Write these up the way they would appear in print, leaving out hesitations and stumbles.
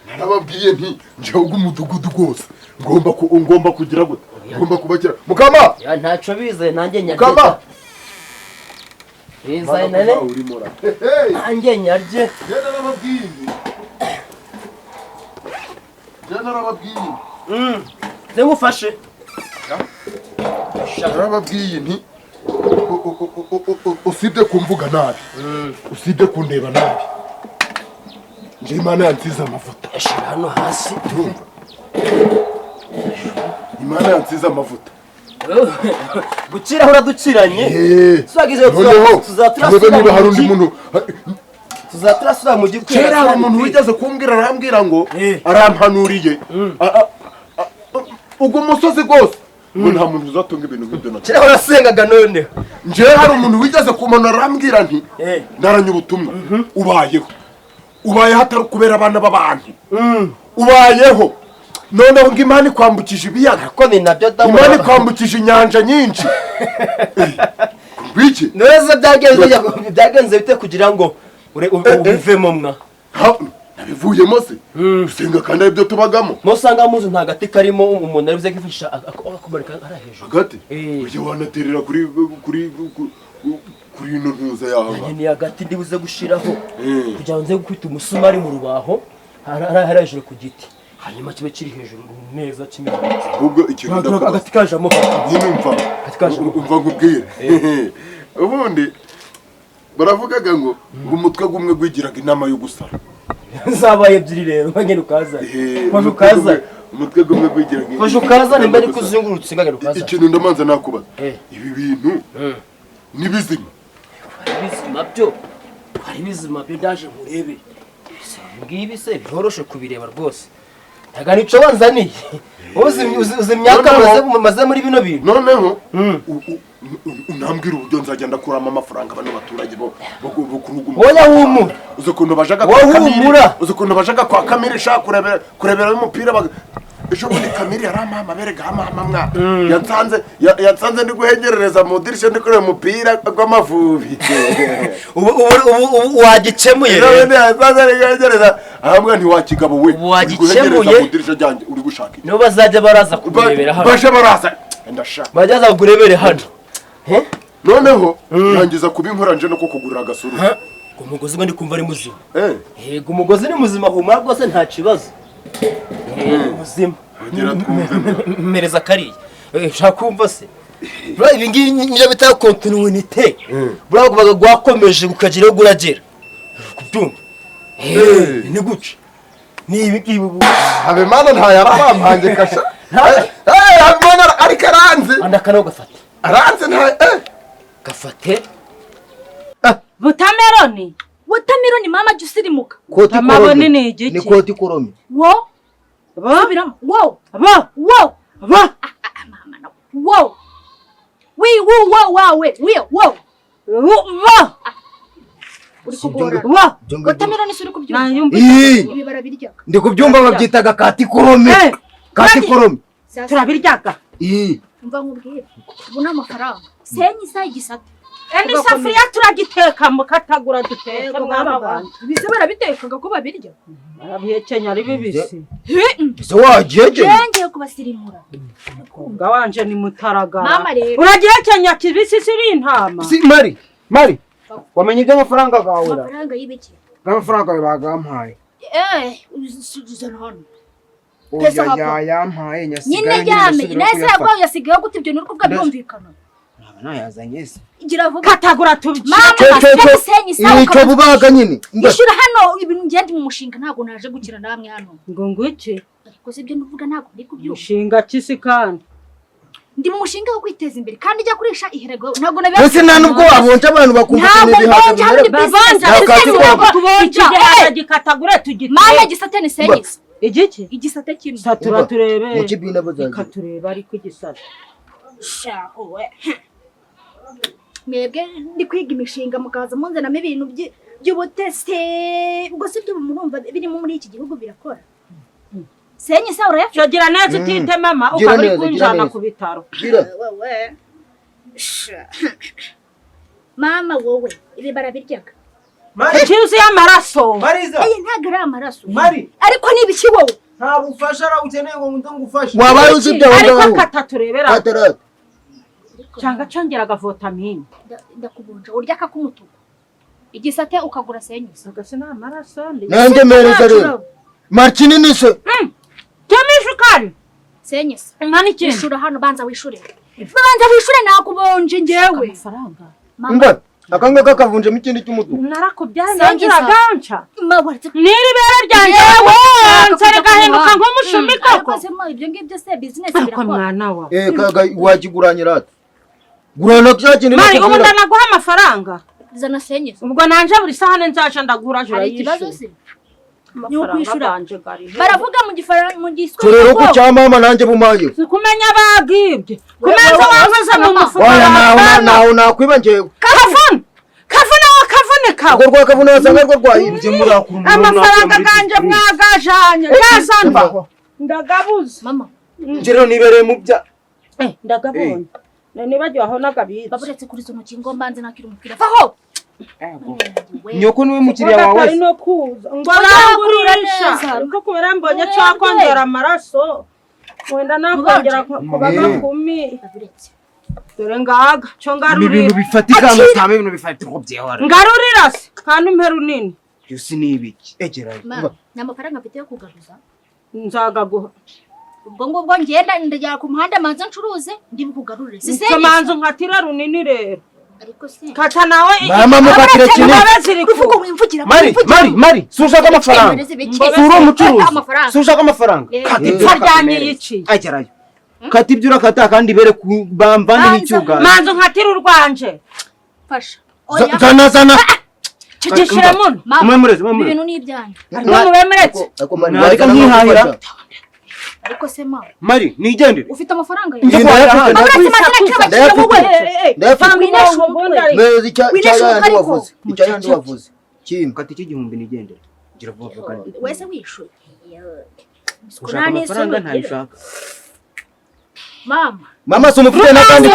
Narababwiye nti njyewe umudugudu rwose ngomba kugira gute, ngomba kubakira mukama. Ya, ntaco bize, nanjye nyarye. Mukama. Bizaye nane. Urimo ra. Hey! Nanjye nyarye. Njye narababwiye nti, njye narababwiye Ze ngufashe. Narababwiye nti usibye kumvuga nabi, usibye kundeba nabi, njye Imana yansize amavuta. Yashira hano hasi. Urumva, Imana yansize amavuta. Gukiraho uradukiranye. Twagize Noneho tuzatura. turebe niba hari undi muntu. Tuzaturasura mu gikwiye. Kera hari umuntu wigeze kumbwira, arambwira ngo arampanuriye ubwo musozi rwose ngo nta muntu uzatunga ibintu nk'ibyo na Kera urasengaga noneho. Njyewe hari umuntu wigeze kumanura, arambwira nti ndaranye ubutumwa, ubayeho, ubayeho atari ukubera abana b'abantu, ubayeho noneho ngo Imana ikwambukije ibiyaga. Ko ni nabyo damu. Imana ikwambukije inyanja nyinshi. Ngwiki? Neza, byagenze bite kugira ngo ubivemo mwa? Ha, nabivuyemo se gusenga kandi aribyo tubagamo? Musanga muzi nta gati karimo umuntu ari buze kwifashisha akamarika ari hejuru. Hagati. Eh. Ujya wanaterera kuri ino ntuza yawe. Nkeneye agati ndi buze gushiraho kugira ngo nze gukubita umusumari mu rubaho hari hejuru ku giti, hanyuma kibe kiri hejuru neza kimeze neza. Ahubwo ikintu ndakubaza. Agati kajamo. Nyine umva. Agati kajemo. Umva nkubwire, ubundi baravugaga ngo umutwe gumwe gwigiraga inama yo gusara. Zabaye ebyiri rero, ngenda ukazana. Eh, Fasha umutwe ukazana. Umutwe gumwe gwigiraga Fasha ukazana, mba inama ari yo gusara. kuzungurutse, ngenda ukazana. Ikintu ndamanza nakubaza. Ibi bintu ni bizima? Hari bizima byo, hari bizima byo, ndaje nkurebe. Ngibi se biroroshe kubireba rwose, ntago nico wanzaniye. Uzi imyaka maze muri bino bintu. Noneho unambwira uburyo nzajya ndakuramo amafaranga bano baturage bo kuri ugu Wowe humura. Uzi ukuntu bajaga Wowe kwa Kamiri? humura. Uzi ukuntu bajaga kwa Kamiri shaka kurebera umupira? Ejo bundi Kamiri yarampaye amabere gamama mwa, yansanze yansanze ndi guhengerereza mu dirishya, ndi kureba umupira gw'Amavubi. Ubu wagikemuye Ejo rero. bundi yansanze ndi guhengereza, arambwira nti: "Wakigabo we, Ubu uri wagikemuye. guhengereza mu dirishya ryanjye, uri gushaka iki?" Nibo bazajya baraza kukurebera hano. Baje baraza, ndashaka. Bajya baza kukurebere hano. He? Noneho yangiza kuba inkora nje no kukugurira agasuru. Ngo umugozi ngo ndi kumva ari muzima. Eh. Yego, umugozi ni muzima, humura rwose, nta kibazo. Ni muzima. Ongera twumve. Mpereza kariya. Ushaka kumva se? Buriya ibi ngibi nibyo bita continuité. Buriya kubaga gwakomeje kukagira aho guragera, kubyumva. Ni guca ni ibi ngibi ubu. Habimana ntayararampange kasha. Eh, Habimana ariko aranze. Andi akana gafate. Aranze nta Gafate. Butameroni. Watermelon, mama, jya usirimuka. Koti. Amaboni. Koromi. Ni igiki? Ni koti koromi. Wo. Bo. Subiramo, wo. Bo. Wo. Bo. Mama nawe, wo, wi, wu, wo, wawe, wi, wo. Bo. Uri Si ibyo. kugorana. Bo. Watermelon si uri kubyumva? Nayumva. Ii, Ibi barabiryaga. ndi kubyumva, babyitaga kati koromi. Kati koromi. Sasa, Turabiryaga. Ii. Umva nkubwire, ubu ni amafaranga senye isaha igisate. Eni isafuriya turagiteka mukatagura duteke. Yego. Mwana Baba wanjye. wanjye, ibise barabitekaga ko babirya. Barabihekenya ari bibisi. Ese wagihekenya? Ngiye kubasirimura. Nga wanje ni mutaragara. Mama rero. Uragihekenya kibisi, siri intama. Si Mari, Mari, wamenye iby'amafaranga gawe ra? Amafaranga y'ibiki? Bw'amafaranga yawe bagampaye. Eh, zana hano. Oya. Pesa hapa. Yayampaye nyasigaye. Nyine yame nese yaguhaye, yasigayeho gute? Ibyo ni uri kuvuga birumvikana? Naba nayazanye se? Gira vuba. Katagura tubye. Mama. Cyo cyo cyo. Senye isaha. Icyo bubaga nyine. Mba. Ishyura hano ibintu, ngende mu mushinga, ntabwo naje gukina namwe hano. Ngo ngwiki? Ariko si ibyo ndavuga, ntabwo ndi kubyumva. Mushinga kisi kandi? Ndi mu mushinga wo kwiteza imbere kandi ijya kurisha iherego, ntabwo nabi. Mbese nta nubwo wabonje abantu bakumva Ntabwo ukuntu ibihaza mbonje hano, ni bimera. business. Babonja. Nta kati Business koromi. ntabwo tubonja. Igihaza gikatagure tugiteke. Mama, igisate ni senyisa. Igiki? Igisate kimwe. Satura turebe. Mu kibina bazagira. Reka turebe ariko igisate. Shaho we, mwebwe ndi kwiga imishinga mukaza munzanamo ibintu by'ubutesi. Ubwo si byo murumva birimo muri iki gihugu birakora? Senyisa urayafite? Cyo gira neza utite mama. Gira Ukaba uri neza, gira kunjana neza. ku bitaro. Gira. Wowe. Sha. Mama, wowe ibi barabiryaga. Icyuzuye amaraso. Mariza. Aya ntabwo ari amaraso. Mari. Ariko ni ibiki wowe? Nta bufasha ara ukeneye ngo nze ngufashe. Wabaye uzi ibyo aho Ariko ngaho. kata turebera. Katarata. Cyangwa cyongera vitamine. Ndakubunja urya akakumutuku. Igisate ukagura senyusa. Agase ni amaraso. Nanjye mpereza rero. Martini ni se. Temishukari. Senyusa. Nka n'ikindi. Ishura hano banza wishure. Banza wishure nakubonje njyewe. Amafaranga. Mba aka ngaka kavunjemo ikindi cy'umutuku. Narakubyaye nanjye uraganca. N'iri bere ryanjye wonse rigahinduka nk'umushumi koko. Ariko se ibyo ngibyo se business Ariko birakora. mwana wa. Kaga wakiguranyira ate? Gurana cya kintu Mari ubu nakubwira. ndanaguha amafaranga. Zana senyusa. Ubwo nanje buri sahane nzaje ndagura jura Hari ikibazo se? Ni ukwishura. Baravuga Baravuga mu gifaransa mu giswahili. Rero ku cya mama nanjye bumaye. Sikumenya bagibye. Kumenza wankoze mu mufuka. Oya nawe nawe nakwiba njyewe. Kavune. Kavune wa kavune kawe. Urwo rwa kavune wasanga arwo rwahibye. Amafaranga ganje mwagajanye. Gazanwa. Ndagabuze. Mama. Nje rero nibereye mu bya. Ndagabonye. Nibagiwe aho nagabitse. Baburetse kuri zo ntoki ngo mbanze nakira umupira. Vaho. Nyoko niwe mukiriya wawe. Atari no kuza. Ngo arangurisha. Ariko kubera mbonye cyakongera amaraso. Wenda nakongera kuba gakumi. Dore ngaga cyo ngarurira. Ibintu bifatika ngatame ibintu bifatika ko byehora. Ngarurira se kandi umpe runini. Yo sinibiki. Egerayo. Ni amafaranga mfite yo kugaruza. Nzagaguha. Ubwo ngubwo ngenda ndajya ku muhanda manza ncuruze ndi bukugarurire. Si se manza nkatira runini rero. Ariko se kata nawe mama mukatire kinini. Uvuga wimvugira. Mari Mari Mari sushaka amafaranga. Sura umucuruzi. Sushaka amafaranga. Kata ibyo ryanyiyiciye. Agerayo. Kata ibyo urakata kandi bere bamvane icyuga. Manza nkatira urwanje. Fasha. Zana zana. Cigishira muno. Mwe mureze. Ibintu ni ibyanyu. Mwemeretse. Ariko nkihahira. Ariko se mama. Mari nigendere. Ufite amafaranga yawe. Ndayafite. Icya wavuze. Icya yandi wavuze. Kim kata iki gihumbi nigendere. Gira vuba vuba kandi. Wese wishuye. Ushaka amafaranga ntayishaka. Mama. Mama si umufite n'akandi.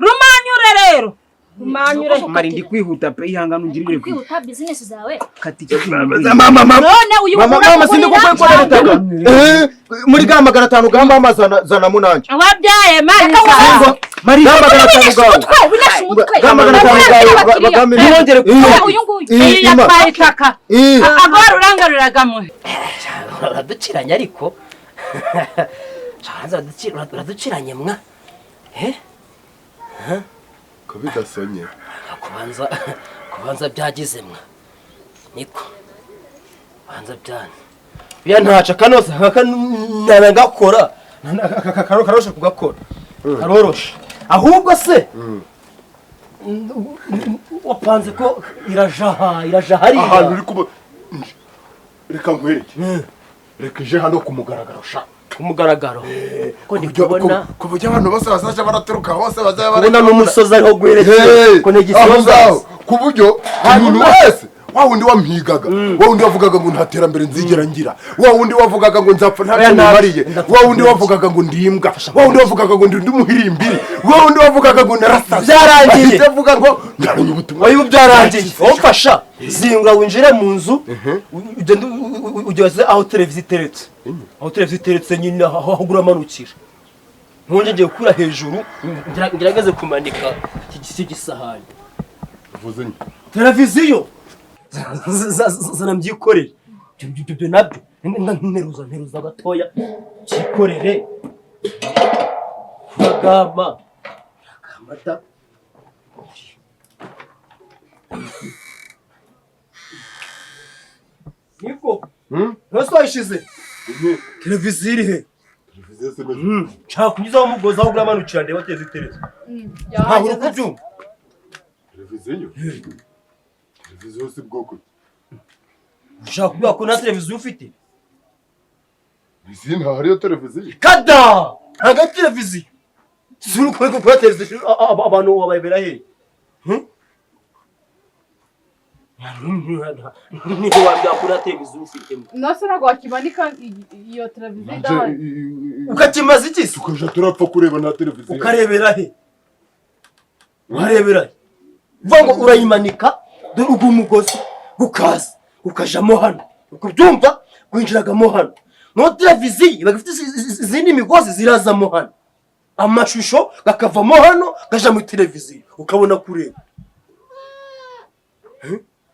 Rumanyure rero. Rumanyure. Mari ndi kwihuta pe ihangane ungirire kwihuta business zawe. Kata iki gihumbi. Mama mama. None uyu mama mama sindi kukwekora butaka. Muri ga 500 gamba mama zana munanje. Wabyaye mari. Mari ga 500 gawe. Ga 500 gawe bagamire. Nongere uyu nguyu. Iyi yatwaye itaka. Agora urangaruragamwe. Uraduciranye ariko. Uraduciranye mwa. Ko bidasonye. Kubanza byagize mwa. Niko. Banza byane. Biya ntaca kanose nangakora. Karorosha kugakora. Karorosha. Ahubwo se wapanze ko irajaha irajaha ahantu uri kuba. Reka nkwereke. Reka ije hano kumugaragaro sha. Kumugaragaro. Ko ndi kubona kuburyo abantu bose bazaje baraturuka hose bazaba kubona n'umusozi ariho gwerekeye ko negisoza kuburyo umuntu wese wa wundi wampigaga, wa wundi wavugaga ngo nta terambere nzigera ngira, wa wundi wavugaga ngo nzapfa ntacyo nimariye, wa wundi wavugaga ngo ndi imbwa, wa wundi wavugaga ngo ndi umuhirimbiri, wa wundi wavugaga ngo narasaze. Byarangiye. Ndavuga ngo ndaranye ubutumwa. Oya byarangiye. Wamfasha zingura winjire mu nzu ugende ugeze aho televiziyo iteretse. Aho televiziyo iteretse nyine aho uramanukira. Nkonje ngiye gukura hejuru ngerageze kumanika iki gisahani. Uvuze nki? Televiziyo. Zana mbyikorere. Ibyo nabyo nteruza gatoya cyikorere. Uragama. Uragama. Niko. Ntose wayishize. Televiziyo iri he? Televiziyo se meze. Nshaka kunyuzaho umugozi aho uramanukira ndeba televiziyo iteretse. Ntaho uri kubyumva. Televiziyo? Televiziyo si bwoko. Ushaka kuvuga ko nta televiziyo ufite? Izi nta hariyo televiziyo. Kada! Ntago televiziyo. Si uri kubona ko televiziyo abantu wabayebera he? Niho wambwira ko nta televiziyo ufite. Nase ntabwo wakimanika iyo televiziyo idahari. Ukakimaza iki se? Tukaja turapfa kureba nta televiziyo. Ukarebera he? Ukarebera he? Uvuga ngo urayimanika dore ugu mugozi. Gukaza ukajamo hano, ukubyumva, gwinjiragamo hano. No televiziyo iba ifite izindi migozi zirazamo hano, amashusho gakavamo hano gaja muri televiziyo, ukabona kureba.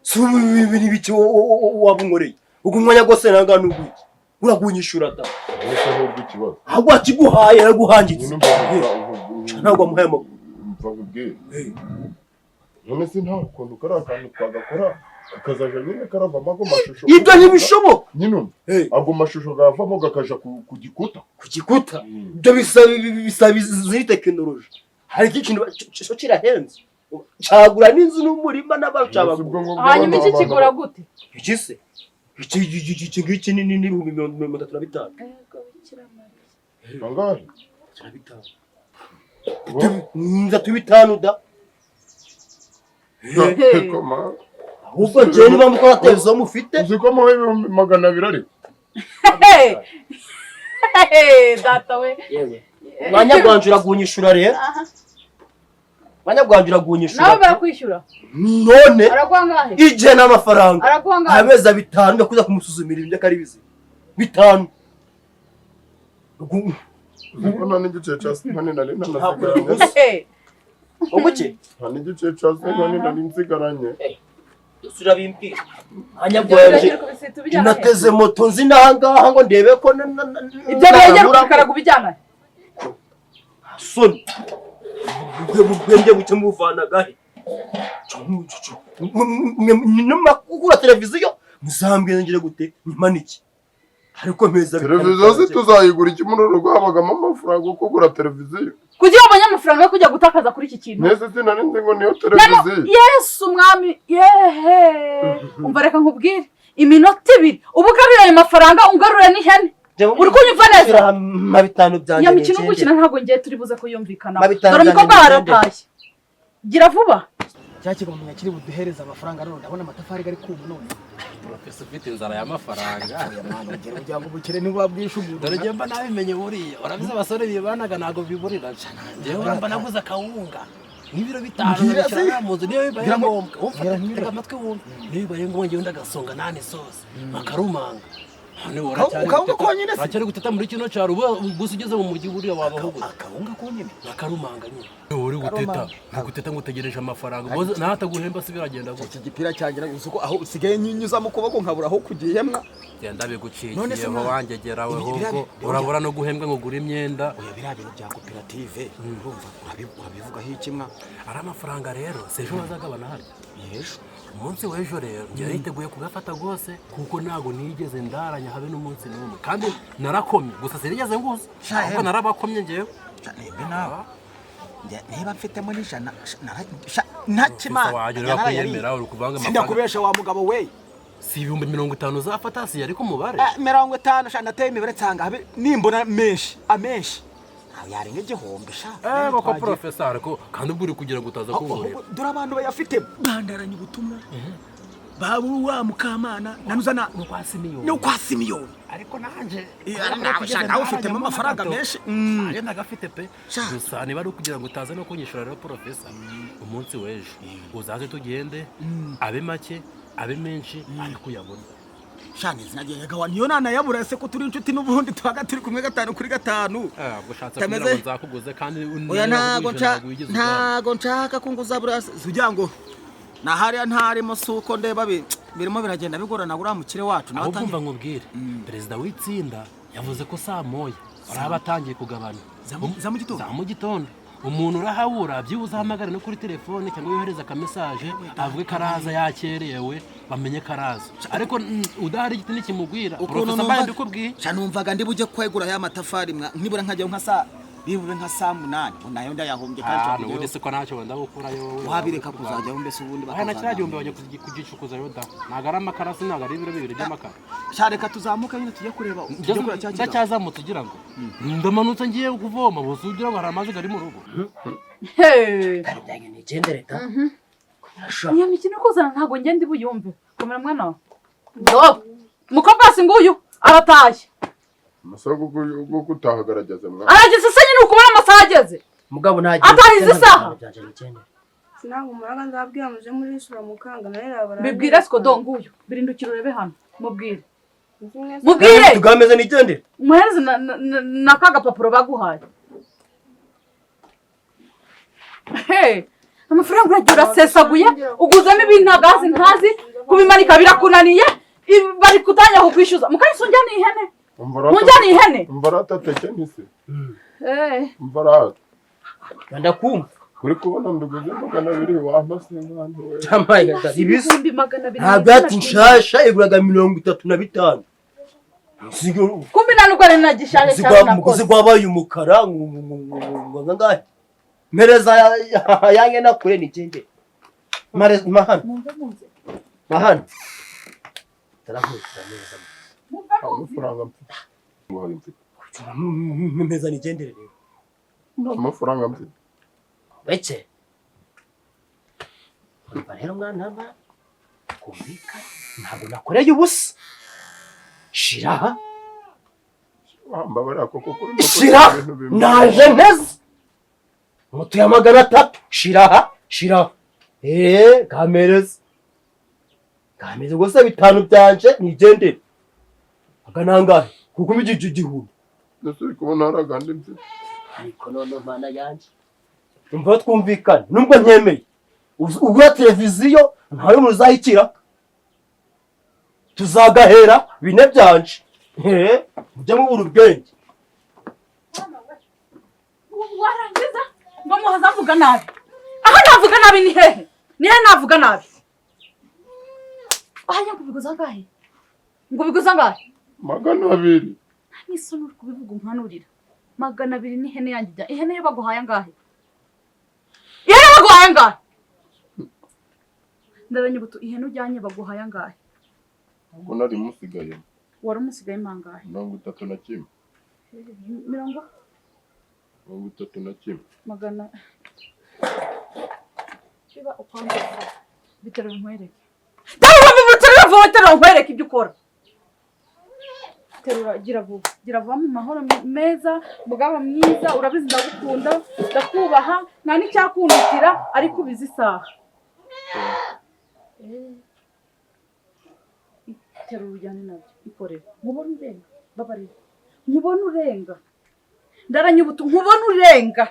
Si ubu ibi ni ibiki waba unkoreye ubwo umwanya gwose? Nanga n'ugwiki uragunyishura da. Ese ahubwo ikibazo Ahubwo akiguhaye araguhangitse. Nyine mva. Ntabwo wamuhaye amakuru. Mva nkubwire, none se nta kuntu kariya kantu twagakora kakazaja nyine karavamo ago mashusho? Ibyo ntibishoboka. Nyine umva, ago mashusho gavamo gakaja ku gikuta. Ku gikuta, ibyo bisaba izindi tekinoloji. Hari ikintu cyo kirahenze, cagura n'inzu n'umurima n'abacabagura. Hanyuma iki kigura gute? Iki se, iki ngiki ni 35,000. Angahe? 35. 35 da. Koma. Ahubwo njyewe niba mukora televiziyo mufite. Uzi ko muha 200,000 ariko? Data we. Yewe, umwanya gwanje uragunyishura rero, umwanya gwanje uragunyishura. Nawe barakwishyura? None Araguha angahe? igihe n'amafaranga. Araguha angahe? Amezi 5 ndakuza kumusuzumira ibyo akari bizima bitanu. Uzi ko nta n'igice cya sinkani nari nanasigaranye? Ubwo ki? Nta n'igice cya sinkani nari nsigaranye. Urabimbwira umwanya gwanje. Nateze moto nzi n'ahangaha ngo ndebe ko Ibyo birengera kubikaraga ubijyana. Soni ubwenge buke muvanagahe? Nyuma kugura televiziyo muzambwira ngire gute, nyimanike ariko meza. Televiziyo se tuzayigura iki? Muri uru rugo habagamo amafaranga yo kugura televiziyo? Kugira ubonye amafaranga yo kujya gutakaza kuri iki kintu. Nese sinari nzi ngo niyo televiziyo. Yesu umwami, yehe! Umva, reka nkubwire, iminota 2 uba ugarura ayo mafaranga, ungarura n'ihene. Uri kunyumva neza? Ma bitanu byanjye. Iyo mikino uri gukina ntabwo ngiye turi buze kuyumvikana. Ma bitanu Dore umukobwa byanjye. waratashye, gira vuba. Cya kigomenya kiri buduhereze amafaranga none ndabona amatafari gari kuma none. Profesa ufite inzara y'amafaranga. Mwana, ugera kugira ngo ubukire ntibwabwishe umuntu. Dore njye mba nabimenye, buriya urabizi abasore bibanaga ntabwo biburira. Njyewe uramba naguze akawunga nk'ibiro 5 Mbwira se. nkabishyira mu nzu niyo bibaye Mbwira ngombwa. Umfata mbwira nk'ibiro. Tega amatwi wumve, niyo bibaye ngombwa njyewe ndagasonga nta n'isosi makarumanga. None Akawunga konyine se? Uracyari guteta muri kino cyaro, ubu gusa ugeze mu mujyi buriya wabaho gute? Akawunga konyine? Nakarumanga nyine. Uri guteta, uri guteta ngo utegereje amafaranga nataguhemba se biragenda gute? Iki gipira cyanjye uzi ko aho usigaye nyinyuza mu kuboko nkabura aho kugihemwa. Genda. None se Bigucikiyeho. mwana, Wangegerawe. Ibi- Ahubwo urabura no guhembwa ngo ugure imyenda. Oya, biriya bintu bya koperative urumva urabivugaho iki mwa? Ari amafaranga rero si ejo bazagabana harya? Ejo. Umunsi w'ejo rero njye niteguye kugafata rwose, kuko ntabwo nigeze ndaranya habe n'umunsi n'umwe, kandi narakomye gusa sinigeze nguza, ahubwo narabakomye ngewe. Nimba nawe niba mfitemo n'ijana ntakimana. Wanjye urakwiyemera, uri kuvanga amafaranga. Sindakubesha wa mugabo we. Si 50,000 uzafata? Si ariko umubare. 50 sha, nateye imibare nsanga habe nimbona menshi amenshi ntawe yarenga 1000 sha. Eh, bako profesa, ariko kandi ubwo uri kugira ngo utaza kunkorera. Dore abantu bayafite bandaranye ubutumwa babu wa Mukamana nanuzana Ni kwa Simiyoni. Ni kwa Simiyoni. Ariko nanje Nawe sha, nawe ufitemo amafaranga menshi. Nanjye ndagafite pe. Gusa niba ari ukugira ngo utaza no kunyishura rero profesa, umunsi w'ejo uzaze tugende, abe make abe menshi ariko uyabona. Sha, nizinagiye gawa niyo nanayabura se ko turi inshuti n'ubundi tubaga turi kumwe gatanu kuri gatanu. Ubwo ushatse Tameze- kugira ngo nzakuguze kandi Oya, ntago nshaka, ntabwo nshaka. ntago nshaka ko nguza buriya ugira ngo na hariya ntarimo, si uko ndeba birimo biragenda bigorana uriya mukire wacu nawe Ahubwo atangiye umva nkubwire, perezida w'itsinda yavuze ko saa moya baraba batangiye kugabana. Za mu gitondo? Za mu gitondo. Umuntu urahabura byibuze ahamagare no kuri telefone cyangwa yohereze akamesaje avuge ko araza yakerewe, bamenye ko araza. Ariko udahari igiti nikimugwira. Ukuntu Profesa mbaye mbikubwiye. Sha, numvaga ndi bujye kwegura ya matafari mwa nibura nkajyayo nka saa bibube nka saa 8, ubu nayo ndayahombye kandi Ah, nshobora n'ubundi kujyayo. se ko ntacyo wenda gukurayo wowe? Wabireka kuzajyaho mbese ubundi. Aya na kiriya gihumbi Bakazajya wajya kugicukuza yo da, ntabwo ari amakara se, ntabwo ari ibiro 2 by'amakara. Sha, reka tuzamuke nyine tujye kureba, tujye kureba cya kigabo. Ndacyazamutse ugira ngo ndamanutse ngiye kuvoma, bose ugira ngo hari amazi ari mu rugo. Nigendere da. Iyo mikino uri kuzana ntabwo ngenda buyumve. Komera mwana wawe. Ndop umukobwa wese nguyu aratashye. Amasaha yo gutaha agarageza mwana. Arageze se nyine, ukubona amasaha ageze? Mugabo ntagiye. Ataha izi saha? Ntabwo muraga nzabwira muje murishyura mukanga nawe rabara. Bibwire siko donguyu birindukira urebe hano mubwire. Mubwire tugameze nigendere. Umuhereze na kagapapuro baguhaye. Hey, amafaranga uragiye urasesaguye uguzamo ibintu ntagazi ntazi kubimanika birakunaniye bari kutanya kukwishyuza mukayisungya ni ihene. Munjani ihene. Mbarata tekenise. Eh. Mbarata. Ndakumva. Uri kubona nduguze 200 wampa se mwana we. Cyamaye ibisi. Ntabwo ati nshasha iguraga 35. Kumbi nanuko ari nagishaje cyane. Umugozi gwabaye umukara ngahe. Mpereza yange nakure nigende. Mare mahano. Mahano. Tarahuza neza. Amafaranga mfite. Mpereza nigendere rero. Amafaranga mfite. Wece. Urumva rero mwana mba kumvika ntabwo nakoreye ubusa. Shira. Mbabara koko kuri. Shira. Naje neza. Moto ya 300 shira shira. Kamereza. Kameze gusa 5 byanje nigendere. Aganangahe kuko imigije igihumbi. Ndasubira kubona haragande mfite. Ariko none mana yanje. Umva twumvikane nubwo ntemeye ugura televiziyo ntayo muzayikira tuzagahera bine byanje mujye mubura ubwenge. Warangiza ngo muhaza mvuga nabi. Aho navuga nabi ni hehe? Ni hehe navuga nabi? Aha ngo biguza angahe? Ngo biguza angahe? 200. N'isoni uri kubivuga unkanurira. 200 ni ihene yanjye. Ihene yo baguhaye angahe? Ihene baguhaye angahe? Ndaranyibuto ihene ujyanye baguhaye angahe? Ubwo nari musigaye. Wari umusigaye mangahe? 31. Mirongo 31. Magana. Biba ukwambara. Bitero nkwereke. Terura vuba vuba terura nkwereke ibyo ukora. Terura gira vuba. Gira vuba mu mahoro meza, mugaba mwiza, urabizi ndagukunda, ndakubaha, nta n'icyakundikira ariko ubizi isaha. Terura ujyane nabyo, ikorere. Nkubona urenga, babarira. Nkubona urenga. Ndaranyubutu nkubona urenga.